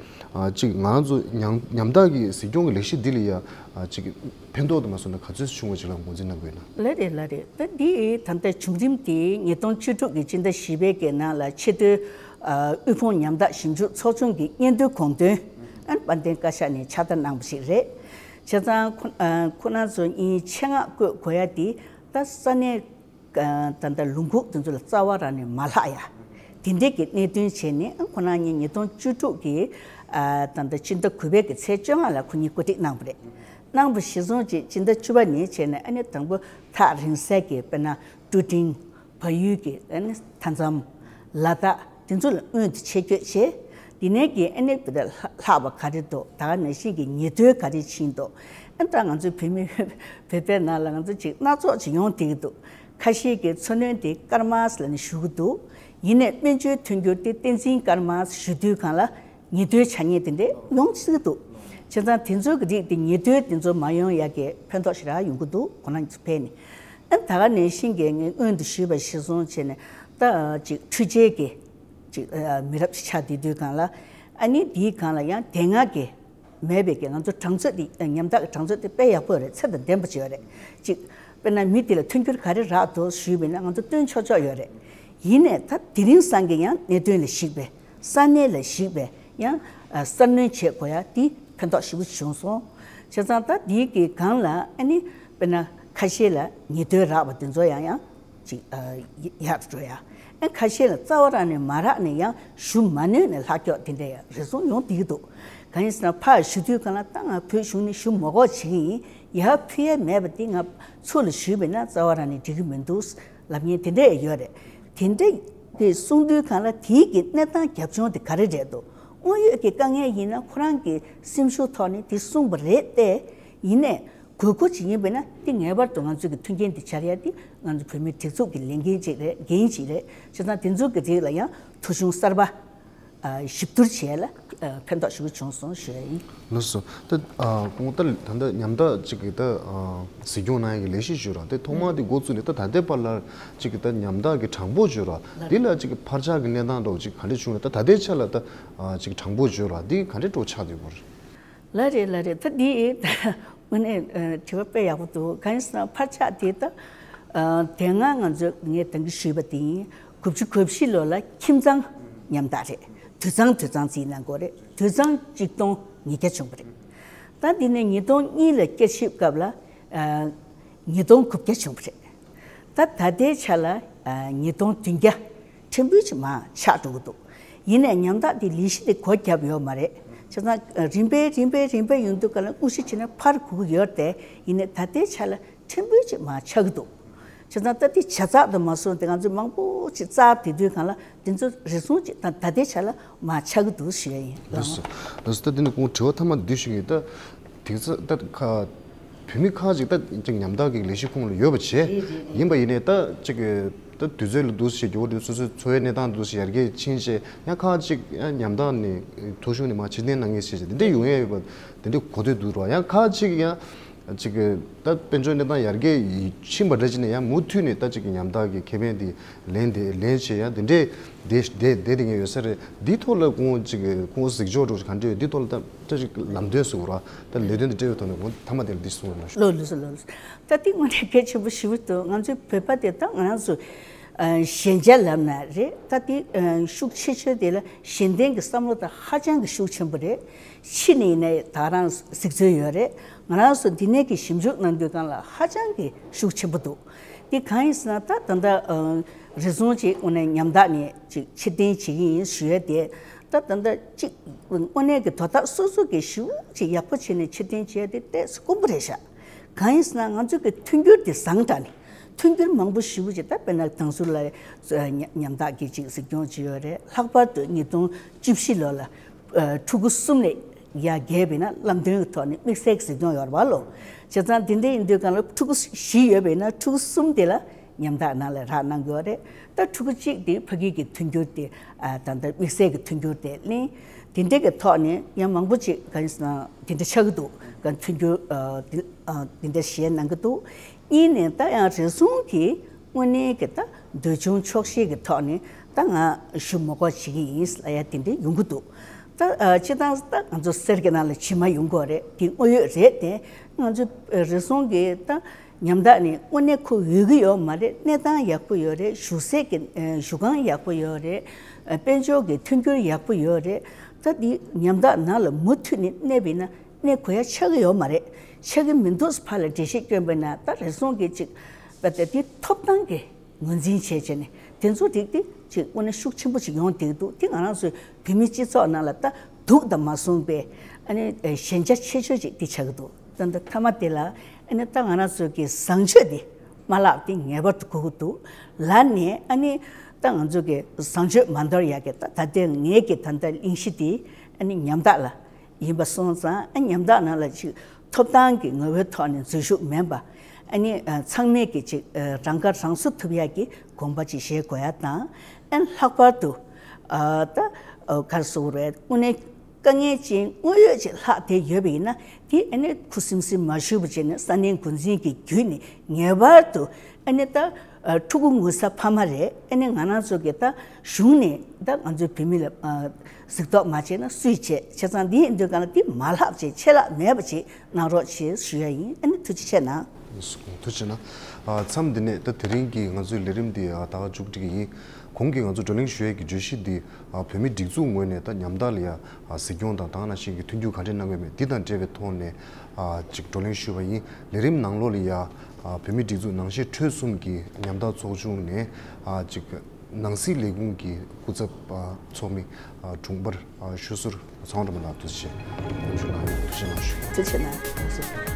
ཅིག་ང་ཚོ་ཉམ་ཉམ་ཐག་གི་གཟིགས་སྐྱོང་གི་ལས་གཞི་འདི་ལ་ཡ་ཅིག་ཕན་ཐོགས་དུ་མ་སོང་ན་ག་ཚོད་བྱུང་བ་ཅིག་ལ་ངོས་འཛིན་གནང་དགོས་ན། ལགས་རེད། ལགས་རེད། ད་འདི་ད་ལྟ་བྱུང་རིམ་དེ་ཉིས་སྟོང་བཅུ་དྲུག་གི་སྤྱི་ཟླ་བཞི་པའི་གི་ནང་ལ་ཆེས་མཐོའི་དབུལ་ཕོངས་ཉམ་ཐག་ཞིབ་འཇུག་ཚོགས་ཆུང་གི་སྙན་ཐོའི་དགོངས་དོན་ཨ་ནི་དཔལ་ལྡན་བཀའ་ཤག་ནས་ཕྱག་བསྟར་གནང་བ་ཞིག་རེད། བྱས་ཙང་ཁོ་ཁོ་རང་ཚོ་གཉིས་ཆེད་མངགས་བསྐོས་དགོས་ཡ་དེ་ད་ས་གནས་ད་ལྟ་ལུང་ཁུག་དེ་ཚོ་ལ་རྩ་བ་རང་ནས་མ་ལྷག་ཡ། དེ་འདྲས་ཀྱི་གནད་དོན་བྱས་ནས་ཁོ་རང་གཉིས་ཉིས་སྟོང་བཅུ་དྲུག་གི་ད་ལྟ་སྤྱི་ཟླ་དགུ་པའི་གི་ཚེས་བཅོ་ལྔ་ལ་ཁོ་གཉིས་བཀོད་སྒྲིག་གནང་བ་རེད། གནང་བ་གཞིར་བཟུང་བྱས་སྤྱི་ཟླ་བཅུ་པ་ནས་བྱས་ནས་ཨ་ནི་དང་པོ་ཐག་རིང་སའི་གི་དཔེར་ན་ཀྲུ་ཀྲིང་། བལ་ཡུལ་གྱི་ཨ་ནི་མཐའ་མཚམས། ལ་དྭགས་དེ་ཚོ་ལ་སྔོན་དུ་ཆེད་བསྐྱོད་བྱས། དེ་ནས་ཀྱི་ཨ་ནི་ལྷག་པ་ག་རེ་འདུག་ད་ག་ནང་བཞིན་གྱི་ཉེ་དོན་ག་རེ་ཕྱིན་འདུག་ཨ་ད་ང་ཚོའི་བོད་མི་བོད་པའི་ནང་ལ་ང་ཚོ་ཅིག་སྣ་ཚོགས་ཅིག་ཡོང་བསྡད་ཀྱི་འདུག་ཁ་ཤས་ཀྱི་འཚོ་སྣོན་དེ་ཀརྨ་ལ་ནི་ཞུ་གི་འདུག་ཡིན་ནའི་སྨན་བཅོས་མཐུན་འགྱུར་དེ་བསྟན་འཛིན་ཀརྨ་ཞུ་དུས་གང་ལ། ཉེ་དོན་ཆ་ངེས་དེ་འདྲས་ཡོང་སྲིད་འདུག་བྱས་ཙང་དེ་ཚོའི་གི་རིགས་དེ་ཉེ་དོན་དེ་ཚོ་མ་ཡོང་ཡ་གི་ཕན་ཐོགས་ཞེ་དྲག་ཡོང་གི་འདུག་ཁོ་རང་ཚོ་ཕན་ནི། ཨ་ད་ག་ནང་བཞིན་གི་ངས་སྔོན་དུ་ཞུས་པ་གཞིར་བཟུང་བྱས་ནས་ད་ཅིག་འཕྲུལ་ཆས་ཀྱི་ཅིག་མི་རབས་ཤིག་ཆགས་བསྡད་དུས་གང་ལ་ཨ་ནི་དེའི་གང་ལ་ཡང་དེ་སྔ་གི་མེད་པའི་གི་ང་ཚོ་གྲངས་ཚོད་དེ་ཉམ་ཐག་གི་གྲངས་ཚོད་དེ་དཔེ་ཡག་པོ་རེད། ཚད་དང་ལྡན་པ་ཅིག་ཡོད་རེད། ཅིག་དཔེར་ན་མི་དེ་ལ་མཐུན་འགྱུར་ག་རེ་རག་འདུག་ཞུས་པ་ཡིན་ན་ང་ཚོ་སྟོན་ཆོག་ཆོག་ཡོད་རེད། ཡིན་ནའི་ད་དེ་རིང་སང་གི་ཡང་གནད་དོན་ལ་གཞིགས་པའི། ས་གནས་ལ་གཞིགས་པའི་ཡང་གསར་སྣོན་བྱེད་དགོས་ཡ་དེ་ཕན་ཐོགས་ཞེ་པོ་བྱུང་སོང་། བྱས་ཙང་ད་དེའི་གི་སྒང་ལ་ཨ་ནི་དཔེར་ན་ཁ་ཤས་ལ་ཉེ་དོན་རག་པ་དེ་ཚོ་ཡང་ཡང་ཅིག་ཡག་འགྲོ་ཡ། ཨ་ཁ་ཤས་ལ་རྩ་བ་རང་ནས་མ་རག་ནས་ཡང་ཞུ་མ་ནུས་ནས་ལྷག་སྐྱོག་དེ་འདྲ་ཡང་རེ་ཟུང་ཡོང་བསྡད་ཀྱི་འདུག་གང་ཡིན་ཟེར་ན་ཕར་ཞུ་དུས་གང་ལ་ད་ང་བོད་གཞུང་ནས་ཞུ་མ་དགོས་བྱེད་ཀྱི་ཡིན། ཡར་ཕུལ་ཡ་མེད་པ་དེ་ང་ཚུར་ལ་ཞུས་པ་ཡིན་ན་རྩ་བ་རང་ནས་འགྲིག་གི་མི་འདུག་ལབ་མཁན་དེ་འདྲས་ཡོད་རེད། དེ་འདྲས་དེ་གསུང་དུས་གང་ལ་དེའི་གི་གནས་སྟངས་རྒྱབ་ལྗོངས་དེ་ག་རེ་རེད་འདུག་དངོས་ཡོད་ཀྱི་དཀའ་ངལ་ཡིན་ན་ཁོ་རང་གི་སེམས་ཤུགས་ཐོག་ནས་དེ་གསུངས་པ་རེད་དེ། ཡིན་ནའི་དགོས་མཁོ་ཅིག་ཡིན་པ་ན་དེ་ངེས་པར་དུ་ང་ཚོས་ཀྱི་མཐུན་རྐྱེན་དེ་སྦྱར་ཡ་དེ་ང་ཚོ་བོད་མིའི་སྒྲིག་འཛུགས་ཀྱི་ལས་འགན་ཅིག་རེད། འགན་ཅིག་རེད། བྱས་ཙང་དེ་ཚོ་གི་རིགས་ལ་ཡང་ཐོ་གཞུང་གསར་པ་ཞིབ་བསྡུར་བྱས་ལ་ཕན་ཐོགས་ཞེ་པོ་བྱུང་སོང་ཞུ་ཡ་ཡིན། ལགས་སོ། ད་ཁོང་ད་ད་ལྟ་ཉམ་ཐག་ཅིག་གི་ད་གཟིགས་སྐྱོང་གནང་ཡ་གི་ལས་གཞི་ཞུ་ར་དེ་ཐོག་མ་དེ་འགོ་བཙུགས་ནས་ད་ད་ལྟའི་བར་ལ་ཅིག་གི་ད་ཉམ་ཐག་གི་གྲངས་འབོར་ཞུ་ར་དེ་ལ་ཅིག་གི་འཕར་ཆག་གི་གནས་སྟངས་འདྲ་བོ་ཅིག་ག་འདྲ་བྱུང་ར། ད་ད་ལྟའི་ཆ་ལ་ད་ཅིག་གྲངས་འབོར་ཞུ་ར་དེ་ག་འདྲ་འགྲོ་ཆགས་བསྡད་ཡོད་པ་རེད། ལགས་རེད། ལགས་རེད། ད་འདི་དངོས་གནས་དྲི་བ་དཔེ་ཡག་པོ་འདུག་གང་ཡིན་ཟེར་ན་འཕར་ཆག་དེ་ད་དེ་སྔ་ང་ཚོས་ངས་ད་གིན་ཞུས་པ་དེ་ཡིན། དགུ་བཅུ་གོ་བཞི་ལོ་ལ་ཁྱིམ་ཚང་ཉམ་ཐག་རེད། དུད་ཚང་དུད་ཚང་རྩིས་གནང་དགོས་རེད། དུད་ཚང་གཅིག་སྟོང་ཉིས་བརྒྱ་བྱུང་བ་རེད། ད་འདི་ནས་ཉིས་སྟོང་གཉིས་ལ་བསྐྱར་ཞིབ་སྐབས་ལ་ཉིས་སྟོང་དགུ་བརྒྱ་བྱུང་བ་རེད། ད་ད་ལྟའི་ཆ་ལ་ཉིས་སྟོང་བདུན་བརྒྱ། ཕྲན་བུ་ཅིག་མར་ཆག་འགྲོ་གི་འདུག་ཡིན་ནའི་ཉམ་ཐག་དེ་ལས་གཞི་དེ་སྒོ་བརྒྱབ་ཡོད་མ་རེད། བྱས་ཙང་རིམ་པས་རིམ་པས་རིམ་པས་ཡོང་དུས་ག་ལ་དངོས་གཞི་བྱས་ན་འཕར་དགོས་ཀྱི་ཡོད་རེད་དེ། ཡིན་ནའི་ད་ལྟའི་ཆ་ལ་ཕྲན་བུ་ཅིག་མར་ཆག་གི་འདུག་བྱས་ཙང་ད་ལྟའི་བྱ་ཚགས་དང་མ་སོང་དེ་ང་ཚོས་མང་པོ་ཅིག་བཙལ་བསྡད་དུས་ག་ལ་དེ་ཚོ་རེ་ཟུང་ཅིག་ད་ད་ལྟའི་ཆ་ལ་མར་ཆག་གི་འདུག་ཞུ་ཡ་ཡིན། ལགས་སོ། ལགས་སོ། ད་དེ་ནི་ཁོང་དྲི་བ་མཐའ་མ་འདི་ཞུ་གི་ཡིན། ད་དེང་སང་ད་ཁ་བོད་མི་ཁག་ཅིག་ད་ཅིག་ཉམ་ཐག་གི་ལས་གཞི་ཁོངས་ལ་ཡོད་པ་བྱས། རེད་རེད་རེད། ཡིན་པ་ཡིན་ནའི་ད་ཅིག་ད་དུས་ཚོད་ལ་འདུག་སེ་བྱས་རྒྱུ་བོ་དེ་སོ་སོའི་འཚོ་བའི་གནས་སྟངས་འདུག་སེ་ཡར་རྒྱས་ཕྱིན་བྱས་ཡང་ཁག་ཅིག་ཡང་ཉམ་ཐག་ནས་ཐོ་གཞུང་ནས་མར་ཕྱིར་འཐེན་གནང་མཁན་ཞིག་བྱས་དེ་འདྲ་ཡོང་ཡས་ཡོད་པ་དེ་འདྲ་གོ་ཐོས་འདུག་རོགས། ཡང་ཁག་ཅིག་ཡང་ཅིག་ད་དཔལ་འབྱོར་གནས་སྟངས་ཡར་རྒྱས་ཕྱིན་པ་འདྲ་ཅིག་ནས་ཡང་མུ་མཐུད་ནས་ད་ཅིག་ཉམ་ཐག་གི་ཁེ་ཕན་དེ་ལེན་དེ་ལེན་བྱས་ཡང་དེ་འདྲས་དེ་དེ་དེ་ངས་ཡོད་ས་རེད། འདི་ཐོག་ལ་ཁོང་ཅིག་ཁོང་གཟིགས་ཕྱོགས་འདྲ་ག་འདྲས་ཡོད། འདི་ཐོག་ལ་ད་ད་ཅིག་ལམ་སྟོན་ཟེར་དགོས་ར་ད་ལས་དོན་དེ་སྤྲད་པའི་ཐོག་ནས་ཁོང་མཐའ་མ་དེ་ལ་འདི་གསུངས་རོགས་གནང་ཞུ། ལགས་ལགས་སོ། ལགས་ལགས་སོ། ད་འདི་དངོས་གནས་གལ་ཆེན་པོ་ཞེ་པོ་འདུག་ང་ཚོའི་བོད་པ་དེ་ད་ང་རང་ཚོ་ཨ་ཞན་ཆ་ལབ་ན་རེད། ད་འདི་ཨ་ཤུགས་ཆེ་ཤོས་དེ་ལ་གཞན་བརྟེན་གྱི་བསམ་བློ་དེ་ཧ་ཅང་གི་ཤུགས་ཆེན་པོ་རེད། ཕྱི་ནས་ཡིན་ནའི་ད་རང་གཟིགས་ཚུལ་ཡོད་རེད། ང་རང་ཚོ་འདི་ནས་ཀྱི་ཞིབ་འཇུག་གནང་དུས་སྒང་ལ་ཧ་ཅང་གི་ཤུགས་ཆེན་པོ་འདུག་འདི་གང་ཡིན་ཟེར་ན་ད་ད་ལྟ་ཨ་རེ་ཟུང་ཅིག་དངོས་གནས་ཉམ་ཐག་ནས་ཅིག་ཕྱིར་འཐེན་བྱེད་ཀྱི་ཡིན་ཞུ་ཡས་དེ་ ད་ད་ལྟ་གཅིག་དངོས་གནས་ཀྱི་དོ་བདག་སོ་སོ་གི་ཞེ་པོ་ཅིག་ཡག་པོ་བྱས་ནས་ཕྱིར་འཐེན་བྱས་ཏེ་ཏོག་ཙམ་དཀོན་པོ་རེད་ཤག་གང་ཡིན་ཟེར་ན་ང་ཚོ་གི་མཐུན་འགྱུར་དེ་བཟང་དྲགས་ནས་མཐུན་འགྱུར་མང་པོ་ཞེ་པོ་ཅིག་ད་དཔེར་ན་དང་ཟུར་ལ་ཉམ་ཉམ་ཐག་གི་ཅིག་གཟིགས་སྐྱོང་བྱས་ཡོད་རེད། ལྷག་པར་དུ་ཉིས་སྟོང་བཅུ་བཞི་ལོ་ལ་ཕྲུ་གུ་གསུམ་ནས་ཡར་རྒས་པ་ཡིན་ན་ལམ་སྟོན་གྱི་ཐོག་ནས་དམིགས་བསལ་གྱི་གཟིགས་སྐྱོང་ཡོད་རེད་བ་ལོ། བྱས་ཙང་དེ་འདྲ་ཡིན་དུས་གང་ལ་ཕྲུ་གུ་བཞི་ཡོད་པ་ཡིན་ན་ཕྲུ་གུ་གསུམ་དེ་ལ་ཉམ་ཐག་ནང་ལ་རག་གནང་གི་ཡོད་རེད། ད་ཕྲུ་གུ་གཅིག་དེ་ཕ་གི་གི་མཐུན་འགྱུར་དེ་ད་ལྟ་དམིགས་བསལ་གྱི་མཐུན་འགྱུར་དེ་ལེན། དེ་འདྲ་གི་ཐོག་ནས་ཡང་མང་པོ་ཅིག་ག་རེ་ཟེར་ན་དེ་འདྲ་ཆགས་ཀྱི་འདུག་ག་མཐུན་འགྱུར་དེ་དེ་འདྲ་བཞེས་གནང་གི་འདུག་གཉིས་ནས་ད་ཡང་རེ་ཟུང་གིས་དངོས་གནས་ཀྱི་ད་འདོད་ཆུང་ཆོག་ཤེས་ཀྱི་ཐོག་ནས་ད་ང་ཞུ་མོ་སྐོར་བྱེད་ཀྱི་ཡིན་ལབ་ཡ་དེ་འདྲ་ཡོང་གི་འདུག་ད་སྤྱིར་བཏང་ད་ང་ཚོ་གསེར་གྱི་ནང་ལ་བྱེ་མ་ཡོང་གི་རེད། དེ་དངོས་ཡོད་རེད་དེ། ང་ཚོ་རེ་ཟུང་གིས་ད་ཉམ་ཐག་ནས་དངོས་གནས་ཁོ་འོས་ཀྱི་ཡོད་མ་རེད། གནས་སྟངས་ཡག་པོ་ཡོད་རེད། བཞུགས་སའི་གི་བཞུགས་ཁང་ཡག་པོ་ཡོད་རེད། དཔལ་འབྱོར་གྱི་མཐུན་འགྱུར་ཡག་པོ་ཡོད་རེད། ད་འདི་ཉམ་ཐག་ནང་ལ་མུ་མཐུད་ནས་གནས་པ་ཡིན་ན་གནས་དགོས་ཡ་ཆགས་ཀྱི་ཡོད་མ་རེད། ཆགས་ཀྱི་མི་འདུག་ཕར་ལ་འགྲེལ་བཤད་བསྐྱོན་པ་ཡིན་ན་ད་རེ་ཟུང་གིས་ཅིག་པ་དེ་འདི་ཐོབ་ཐང་གི་ངོས་འཛིན་བྱས་བྱས་ནས་དེ་ཚོ་རིགས་དེ་ཅིག་དངོས་གནས་ཤུགས་ཆེན་པོ་ཅིག་ཡོང་བསྡད་འདུག་དེ་ང་རང་ཚོའི་བོད་མི་སྤྱི་ཚོགས་ནང་ལ་ད་སྡུག་དང་མ་གསུངས་པའི་ཨ་ནི་ཞན་ཆ་ཆེ་ཤོས་ཅིག་དེ་ཆགས་ཀྱི་འདུག་ད་ལྟ་མཐའ་མ་དེ་ལ་ཨ་ནི་ད་ང་རང་ཚོ་གི་བཟང་སྤྱོད་དེ་མ་བརླག་དེ་ངེས་པར་དུ་དགོས་ཀྱི་འདུག་ལར་ནས་ཨ་ནི་ད་ང་ཚོ་གི་བཟང་སྤྱོད་མ་འདོར་ཡག་གི་ད་ད་ལྟའི་ངེད་ཀྱི་ད་ལྟ་གླེང་གཞི་དེ་ཨ་ནི་ཉམ་ཐག་ལ་ཡིན་པ་སོང་ཙང་ཨ་ཉམ་ཐག་ནང་ལ་ཅིག་ཐོབ་ཐང་གི་ངོ་བོའི་ཐོག་ནས་འཛུལ་ཞུགས་མིན་པ། ཨ་ནི་ཚང་མས་ཀྱི་ཅིག་རང་ཁ་རང་གསོ་ཐུབ་ཡག་གི་དགོངས་པ་ཅིག་བཞེས་དགོས་ཡ་དང་། ཨ་ནི་ལྷག་པར་དུ་ད་ག་རེ་ཟེར་དགོས་རེད། དངོས་གནས་དཀའ་ངལ་ཅན་དངོས་ཡོད་ཅིག་ལྷག་བསྡད་ཡོད་པ་ཡིན་ན་དེ་ཨ་ནི་ཁུ་སིམ་སིམ་མ་བཞུགས་པ་བྱས་ནས་ས་གནས་འགོ་འཛིན་གྱི་བརྒྱུད་ནས་ངེས་པར་དུ་ཨ་ནི་ད་ཕྲུ་གུ་ངུ་ས་ཕ་མ་རེད། ཨ་ནི་ང་རང་ཚོ་གི་ད་གཞུང་ནས་ད་ང་ཚོའི་བོད་མི་ལ་གཟིགས་རྟོག་མ་བྱས་ན་སུས་བྱེད། བྱས་ཙང་འདི་ཡིན་དུས་གང་ལ་འདི་མ་ལྷག་བྱས་ཆད་ལྷག་མེད་པ་ཅིག་གནང་རོགས་ཞེས་ཞུ་ཡ་ཡིན། ཨ་ནི་ཐུགས་རྗེ་ཆེ་གནང་། ཐུགས་རྗེ་གནང་། མཚམས་འདི་ནས་ད་དེ་རིང་གི་ང་ཚོའི་ལས་རིམ་འདི་ད་ག་མཇུག་སྒྲིལ་གྱི་ཡིན། གོང་གི་ང་ཚོ་བགྲོ་གླེང་ཞུ་ཡས་ཀྱི་བརྗོད་གཞི་འདི་བོད་མིའི་སྒྲིག་འཛུགས་ངོས་ནས་ད་ཉམ་ཐག་ལ་ཡ་གཟིགས་སྐྱོང་དང་དེ་ནང་བཞིན་གྱི་མཐུན་འགྱུར་ག་འདྲས་གནང་གི་ཡོད་མེད་འདི་དང་འབྲེལ་བའི་ཐོག་ནས་ཅིག་བགྲོ་གླེང་ཞུས་པ་ཡིན། ལས་རིམ་ནང་ལོགས་ལ་ཡ་བོད་མིའི་སྒྲིག་འཛུགས་ནང་ཆེན་ཁྲོད་གསུམ་གྱི་ཉམ་ཐག་ཚོགས་ཆུང་ནས་ཅིག་ནང་སྲིད་ལས་ཁུངས་ཀྱི་སྐུ་ཚབ་ཚོགས་མི་དྲུང་འཕར་ཤོད་ཟུར་ཚེ་དབང་སྒྲོལ་མ་ལགས་ཐུགས་རྗེ་ཆེ། ཐུགས་རྗེ་གནང་ཞུ། ཐུགས་རྗེ་གནང་།